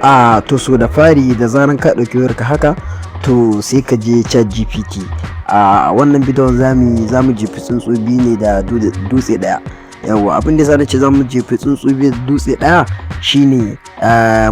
A to, so da fari, da zaran ka ɗauki wayarka haka, to sai ka je Chat GPT. A wannan bidiyon zamu jefi tsuntsu biyu ne da dutse ɗaya. Yawwa, abin da yasa nace zamu jefi tsuntsu biyu da dutse ɗaya shine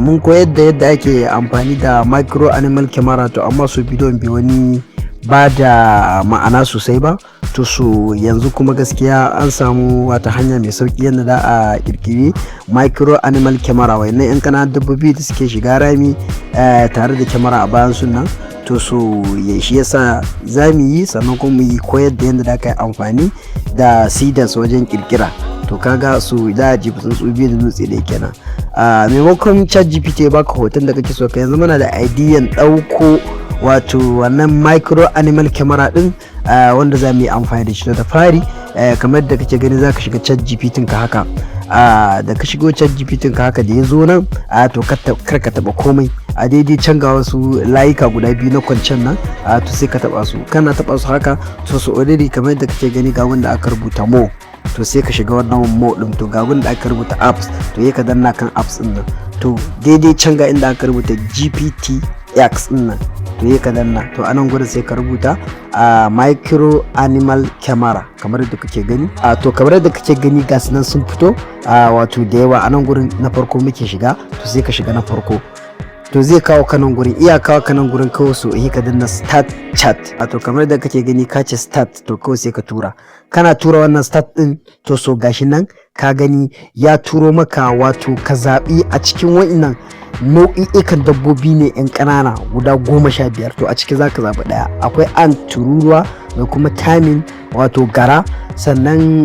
mun koyar da yadda ake amfani da micro animal camera, to amma su bidiyon bai wani ba da ma'ana sosai ba. To so yanzu kuma gaskiya an samu wata hanya mai sauki yadda za a kirkiri micro animal camera, wayannan yan kananan dabbobi da suke shiga rami tare da kyamara a bayan sunan. To so shi yasa za mu yi, sannan kuma mu yi koyar da yadda za ka yi amfani da Seedance wajen kirkira. To kaga su za a jefa tsuntsu biyu da dutse ɗaya kenan. A maimakon Chat GPT ya baka hoton da kake so ka, yanzu muna da idean ɗauko wato wannan micro animal camera din wanda za mu yi amfani da shi. Da fari, kamar da kake gani, za ka shiga Chat GPT ka haka. Da ka shigo Chat GPT ka haka, da ya zo nan, to kar ka taba komai. A daidai can ga wasu layuka guda biyu na kwancen nan, to sai ka taba su. Kana taba su haka, to so already kamar yadda kake gani, ga wanda aka rubuta "more", to sai ka shiga wannan "more" din. To ga wanda aka rubuta "apps", to ya ka danna kan "apps" din nan. To daidai can ga inda aka rubuta GPT X din nan, to yi ka danna. To anan gurin sai ka rubuta a "micro animal camera" kamar yadda kake gani. A to, kamar yadda kake gani, ga nan sun fito a wato da yawa. Anan gurin na farko muke shiga, to sai ka shiga na farko. To zai kawo kanan gurin, iya kawo kanan gurin, kawai so yi ka danna "start chat". A to, kamar da kake gani, ka ce "start", to kawai sai ka tura. Kana tura wannan "start" din, to so gashi nan ka gani ya turo maka, wato ka zaɓi a cikin wa'innan nau'i'ikan dabbobi ne 'yan ƙanana guda 15. To a ciki za ka zaɓi ɗaya. Akwai ant, tururuwa, da kuma termite, wato gara. Sannan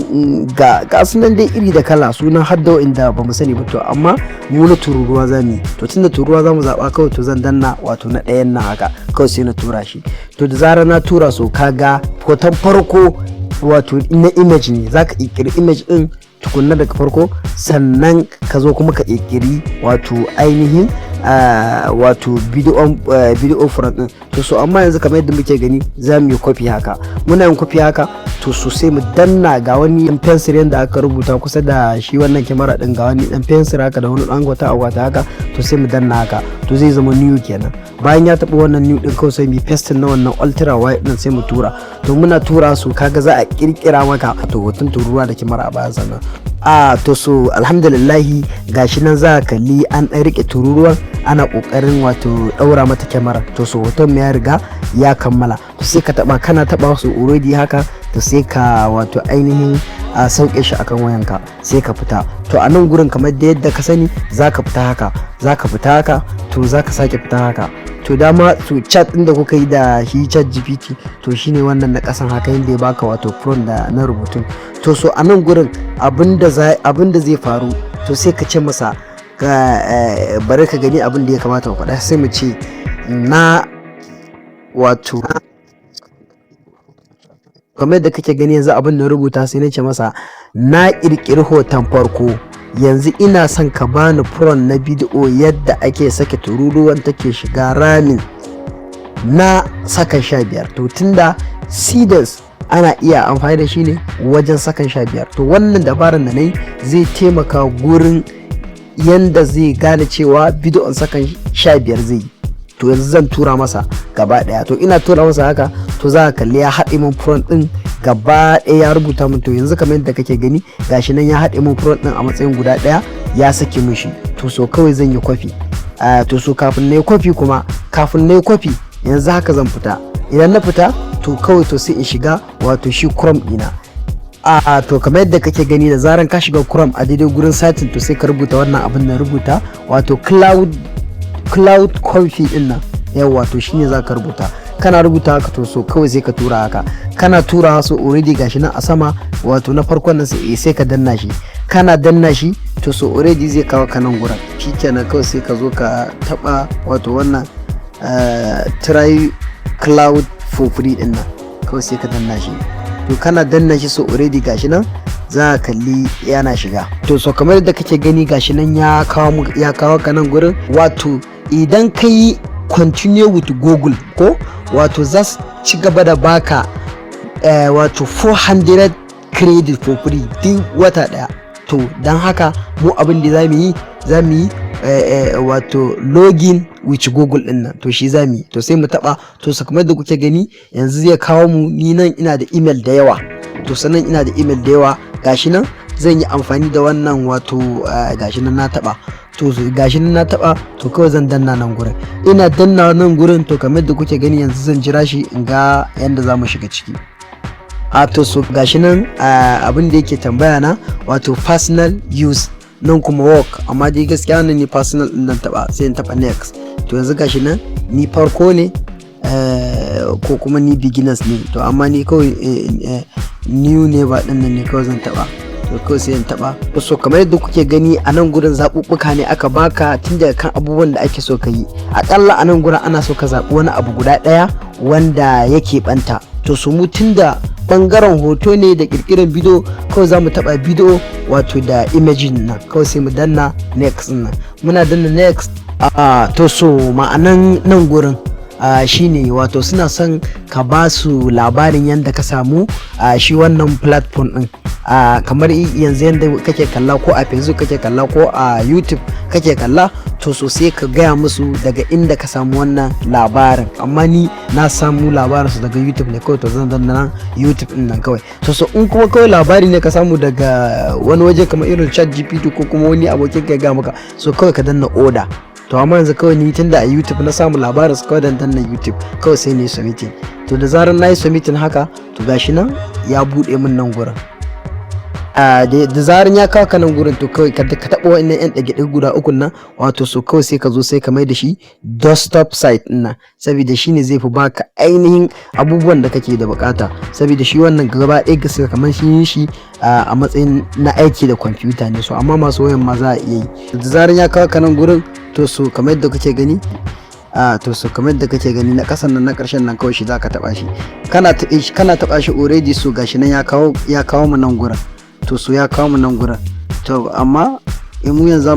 ga sunan dai iri da kala, sunan har da inda ba mu sani ba. To amma mu na tururuwa za mu yi. To tunda tururuwa za mu zaɓa, kawai to zan danna wato na ɗayan nan haka, kawai sai na tura shi. To da zarar na tura, so kaga hoton farko wato na image ne. Za ka ƙirƙiri image ɗin tukunna daga farko, sannan ka zo kuma ka ƙirƙiri wato ainihin wato video prompt din. To so amma yanzu, kamar yadda muke gani, za mu yi copy haka. Muna yin copy haka, to so sai mu danna ga wani dan pencil yadda aka rubuta kusa da shi wannan kyamara din. Ga wani dan pencil haka da wani dan wata agwata haka, to sai mu danna haka, to zai zama "new" kenan. Bayan ya taɓa wannan "new" din, kawai sai mu paste na wannan ultra wide din, sai mu tura. To muna tura su, kaga za a kirkira maka to hoton tururuwa da kyamara a bayan. Sannan a to so alhamdulillahi, gashi nan za a kalli an ɗan rike tururuwan, ana ƙoƙarin wato ɗaura mata kyamara. To so hoton ya riga ya kammala. To sai ka taɓa. Kana taɓa su already haka, to sai ka wato ainihin a sauke shi akan wayanka, sai ka fita. To a nan gurin, kamar da yadda ka sani, za ka fita haka, za ka fita haka, to za ka sake fita haka. To dama to chat din da kuka yi da shi Chat GPT, to shine wannan na kasan haka, yadda ya baka wato prompt da na rubutun. To so a nan gurin abinda zai faru, to sai ka ce masa ka bari ka gani abin da ya kamata mu faɗa. Sai mu ce na wato kamar yadda kake gani yanzu abin da rubuta, sai na ce masa na ƙirƙiri hoton farko, yanzu ina son ka bani prompt na bidiyo yadda ake sake tururuwan take shiga ramin na sakan 15. To tunda Seedance ana iya amfani da shi ne wajen sakan 15, to wannan dabarar da na yi zai taimaka gurin yanda zai gane cewa bidiyon sakan 15 zai yi. To yanzu zan tura masa gaba daya. To ina tura masa haka, to za ka kalli ya haɗe min prompt din gaba ɗaya, ya rubuta min. To yanzu kamar yadda kake gani, gashi nan ya haɗe min prompt din a matsayin guda ɗaya, ya sake min shi. To so kawai zan yi kwafi. To so kafin na yi kwafi kuma, kafin na yi kwafi, yanzu haka zan fita. Idan na fita, to kawai to sai in shiga wato shi Chrome ɗina. A to, kamar yadda kake gani, da zaran ka shiga Chrome, a daidai gurin searching, to sai ka rubuta wannan abin da rubuta, wato cloud coffee din nan. Yawa, to shine za ka rubuta. Kana rubuta haka, to so kawai sai ka tura haka. Kana tura, so already gashi nan a sama, wato na farkon nan, sai ka danna shi. Kana danna shi, to so already zai kawo ka nan gurin. Shikenan, kawai sai ka zo ka taba wato wannan "try Claude for free" din nan, kawai sai ka danna shi. To kana danna shi, so already gashi nan za ka kalli yana shiga. To so kamar yadda kake gani, gashi nan ya kawo ka nan gurin. Wato idan ka yi "continue with Google" ko wato za su ci gaba da baka wato 400 credit for free duk wata daya. To don haka mu abin da za mu yi Za mu yi wato login with Google din nan. To shi za mu yi. To sai mu taba. To so kamar da kuke gani, yanzu zai kawo mu. Ni nan ina da email da yawa. To sannan ina da email da yawa, gashi nan zan yi amfani da wannan. Wato gashi nan na taba. To gashi nan na taba. To kawai zan danna nan gurin. Ina danna nan gurin, to kamar da kuke gani, yanzu zan jira shi in ga yanda za mu shiga ciki. A to so gashi nan abin da yake tambaya na, wato personal use, nan kuma work. Amma dai gaskiya wannan ne personal din nan taba, sai in taba next. To yanzu gashi nan ni farko ne ko kuma ni beginners ne. To amma ni kawai new ne ba din nan ne kawai zan taba. To kawai sai in taba. So kamar yadda kuke gani a nan gurin, zaɓuɓɓuka ne aka baka tun daga kan abubuwan da ake so ka yi. Akalla a nan gurin ana so ka zaɓi wani abu guda ɗaya wanda yake ɓanta. To su mu tun da bangaren hoto ne da kirkiran bidiyo, kawai za mu taba bidiyo, wato da imaging nan. Kawai sai mu danna next nan. Muna danna next. To so ma'anan nan gurin shine wato suna son ka ba su labarin yadda ka samu shi wannan platform din. Kamar yanzu yadda kake kalla, ko a Facebook kake kalla ko a YouTube kake kalla, to so sai ka gaya musu daga inda ka samu wannan labarin. Amma ni na samu labarin su daga YouTube ne kawai. To zan danna nan YouTube din nan kawai. To so in kuma kawai labari ne ka samu daga wani waje kamar irin Chat GPT ko kuma wani abokin ka ya gaya maka, so kawai ka danna other. To amma yanzu kawai ni tunda a YouTube na samu labarin su, kawai dan danna YouTube kawai, sai ne submitting. To da zarar na yi submitting haka, to gashi nan ya buɗe min nan gurin. Da zarar ya kawo ka nan gurin, to kawai ka taɓa wa'annan yan ɗage guda uku nan. Wato so kawai sai ka zo sai ka mai da shi desktop site ɗin nan, saboda shi ne zai fi baka ainihin abubuwan da kake da bukata, saboda shi wannan gaba ɗaya gaskiya kamar shi shi a matsayin na aiki da kwamfuta ne. So amma masu wayan ma za a iya yi. Da zarar ya kawo ka nan gurin, to so kamar yadda kake gani a to so kamar yadda kake gani, na kasan nan, na karshen nan, kawai shi zaka taba shi. Kana taɓe shi, kana taba shi, already so gashi nan ya kawo mu nan gurin. To so ya kawo mu nan gurin. To amma in mu yanzu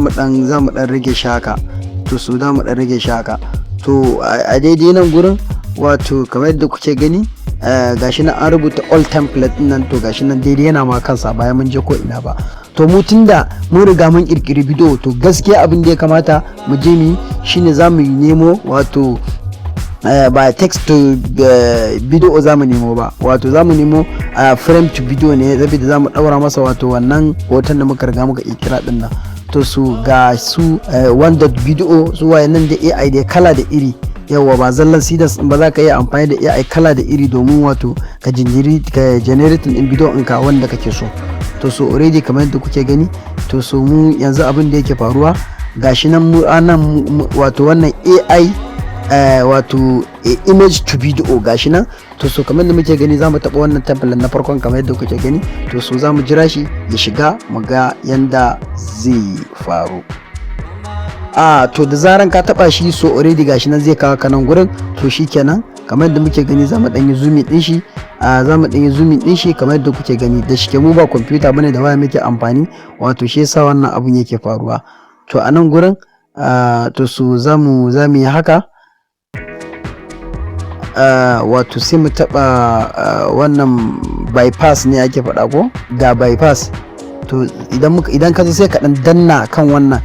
zamu dan rage shi haka. To so za mu dan rage shi haka. To a daidai nan gurin, wato kamar yadda kuke gani, gashi nan an rubuta all template din nan. To gashi nan daidai yana ma kansa bayan mun je ko ina ba. To mu tunda mun riga mun kirkiri bidiyo, to gaskiya abin da ya kamata mu je mu shine za mu nemo, wato ba text to video za mu nemo ba, wato za mu nemo frame to video ne, saboda za mu daura masa wato wannan hoton da muka riga muka kirkira din nan. To su ga su one dot video, su wayannan da AI da kala da iri. Yawa, ba zallan Seedance ba, za ka iya amfani da AI kala da iri domin wato ka jinjiri ka generating din bidiyo ɗinka wanda kake so. To so already kamar yadda kuke gani, to so mu yanzu abin da yake faruwa, gashi nan mu anan, wato wannan AI wato image to video, gashi nan. To so kamar da muke gani, za mu taɓa wannan template na farkon kamar yadda kuke gani. To so za mu jira shi ya shiga, mu ga yanda zai faru. A to da zaran ka taba shi, so already gashi nan zai kawo ka nan gurin. To shikenan, kamar yadda muke gani, za mu dan yi zooming din shi. A za mu dan yi zooming din shi kamar yadda kuke gani. Da shike mu ba kwamfuta bane, da waya muke amfani, wato shi yasa wannan abun yake faruwa. To a nan gurin, to so za mu yi haka, wato sai mu taba wannan bypass ne ake faɗa ko ga bypass. To idan ka zo sai ka dan danna kan wannan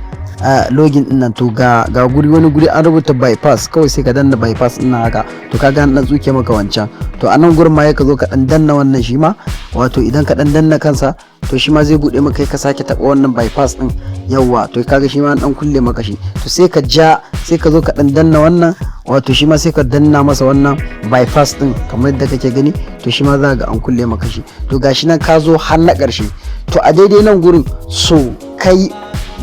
login din nan. To ga guri, wani guri an rubuta bypass, kawai sai ka danna bypass din nan haka. To kaga an dan tsuke maka wancan. To a nan gurin ma ya ka zo ka dan danna wannan shi ma. Wato idan ka dan danna kansa, to shi ma zai bude maka. Ka sake taba wannan bypass din. Yawwa, to kaga shi ma an dan kulle maka shi. To sai ka ja, sai ka zo ka dan danna wannan, wato shi ma sai ka danna masa wannan bypass din kamar yadda kake gani. To shi ma za ga an kulle maka shi. To gashi nan ka zo har na ƙarshe. To a daidai nan gurin, so kai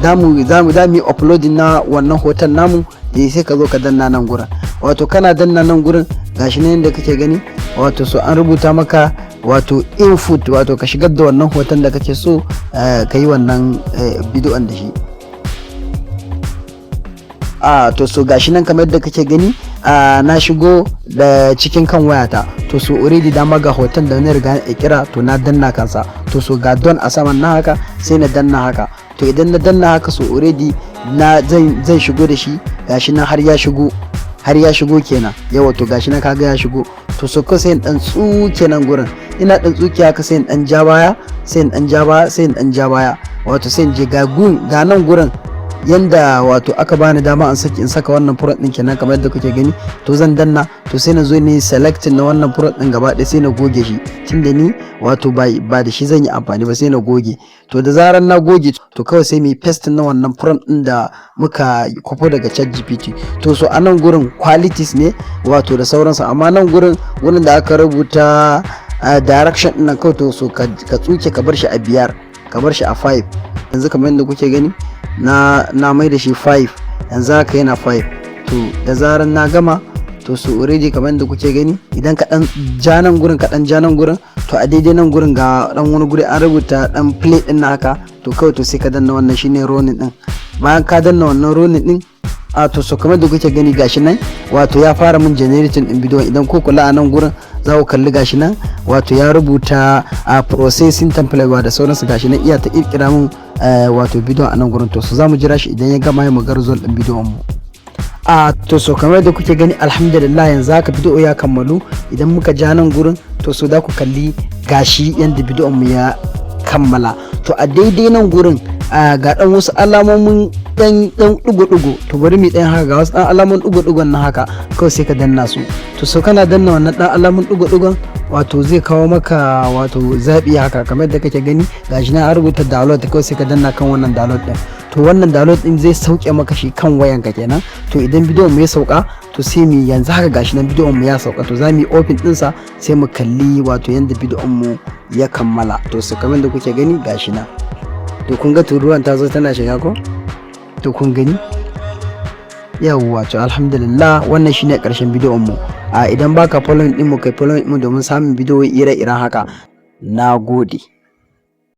za mu yi uploading na wannan hoton namu. Sai ka zo ka danna nan gurin. Wato kana danna nan gurin, gashi nan yadda kake gani, wato so an rubuta maka wato input, wato ka shigar da wannan hoton da kake so ka yi wannan bidiyon da shi. A to so gashi nan kamar yadda kake gani, na shigo da cikin kan wayata. To so already dama ga hoton da na riga na kira. To na danna kansa. To so ga don a saman na haka, sai na danna haka. To idan na danna haka, so already na zan shigo da shi. Gashi nan har ya shigo, har ya shigo kenan. Yawa, to gashi nan kaga ya shigo. To so ko sai in dan tsuke nan gurin. Ina dan tsuke haka, sai in dan ja baya, sai in dan ja baya, sai in dan ja baya. Wato sai in je ga gun, ga nan gurin. Yanda wato aka bani dama in saka wannan prompt din kenan, kamar yadda kuke gani. To zan danna, to sai na zo ne selecting na wannan prompt din gaba ɗaya, sai na goge shi, tunda ni wato ba da shi zan yi amfani ba, sai na goge. To da zarar na goge, to kawai sai mu yi paste na wannan prompt din da muka kwafo daga ChatGPT. To so a nan gurin qualities ne wato da sauransu, amma nan gurin da aka rubuta direction din nan kawai, to so ka tsuke, ka bar shi a 5, ka bar shi a 5. Yanzu kamar yadda kuke gani, na mai da shi 5, yanzu haka yana 5. To da zarar na gama, to so already kamar yadda kuke gani, idan ka dan ja nan gurin, ka dan ja nan gurin, to a daidai nan gurin ga dan wani guri an rubuta dan play din na haka. To kawai to sai ka danna wannan, shine running din. Bayan ka danna wannan running din, a to so kamar da kuke gani, gashi nan wato ya fara mun generating din bidiyon. Idan ko kula a nan gurin, za ku kalli gashi nan wato ya rubuta a processing template da sauransu. Gashi nan iya ta kirkira mun wato bidiyon a nan gurin. To so za mu jira shi, idan ya gama mu ga result din bidiyon mu. A to so kamar da kuke gani, alhamdulillah, yanzu haka bidiyo ya kammalu. Idan muka ja nan gurin, to so za ku kalli gashi yanda bidiyon mu ya kammala. To a daidai nan gurin ga dan wasu alamomin dan dugo-dugo. To bari mu dan haka, ga wasu dan alamomin dugo-dugon nan haka, kawai sai ka danna su. To so kana danna wannan dan alamun dugo-dugon, wato zai kawo maka wato zabi haka, kamar yadda kake gani, gashi na rubuta download. Kawai sai ka danna kan wannan download din. To wannan download din zai sauke maka shi kan wayanka kenan. To idan bidiyon mu ya sauka, to sai mu yanzu haka gashi nan bidiyon mu ya sauka. To za mu yi open dinsa, sai mu kalli wato yanda bidiyon mu ya kammala. To su kamar da kuke gani, gashi nan. To kun ga turuwan ta zo tana shiga ko? To kun gani, yawwa. To alhamdulillah, wannan shine karshen bidiyon mu. A idan baka following din mu, kai following mu domin samun bidiyo ire-iren haka. Na gode.